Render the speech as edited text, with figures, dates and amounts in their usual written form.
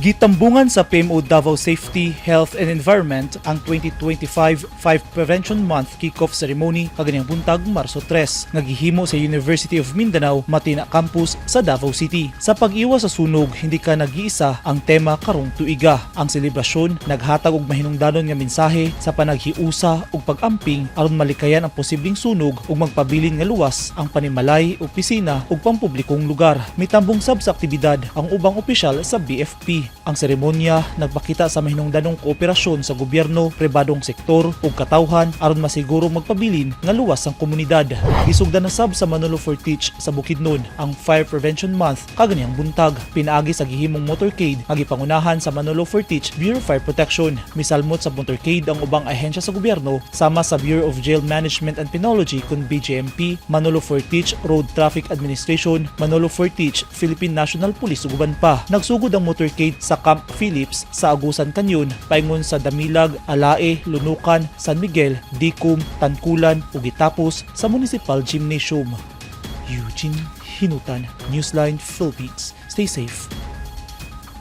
Gitambungan sa PMO Davao Safety, Health and Environment ang 2025 Fire Prevention Month kick-off ceremony kaganihang buntag, Marso 3, nga gihimo sa University of Mindanao Matina Campus sa Davao City. Sa pag-iwas sa sunog, hindi ka nag-iisa ang tema karong tuiga. Ang selebrasyon naghatag og mahinungdanon nga mensahe sa panaghiusa ug pag-amping aron malikayan ang posibleng sunog ug magpabilin nga luwas ang panimalay, opisina ug pampublikong lugar. Mitambong sab sa aktibidad ang ubang opisyal sa BFP. Ang seremonya nagpakita sa mahinungdanong kooperasyon sa gobyerno, pribadong sektor ug katawhan aron masiguro magpabilin nga luwas ang komunidad. Gisugdan na sab sa Manolo Fortich sa Bukidnon ang Fire Prevention Month kaganihang buntag pinaagi sa gihimong motorcade nga gipangunahan sa Manolo Fortich Bureau of Fire Protection. Misalmot sa motorcade ang ubang ahensya sa gobyerno sama sa Bureau of Jail Management and Penology kun BJMP, Manolo Fortich Road Traffic Administration, Manolo Fortich Philippine National Police ug uban pa. Nagsugod ang motorcade sa Camp Phillips sa Agusan Canyon paingon sa Damilag, Alae, Lunukan, San Miguel, Dikum, Tankulan ug gitapos sa Municipal Gymnasium. Eugene Hinutan, Newsline Philippines. Stay safe.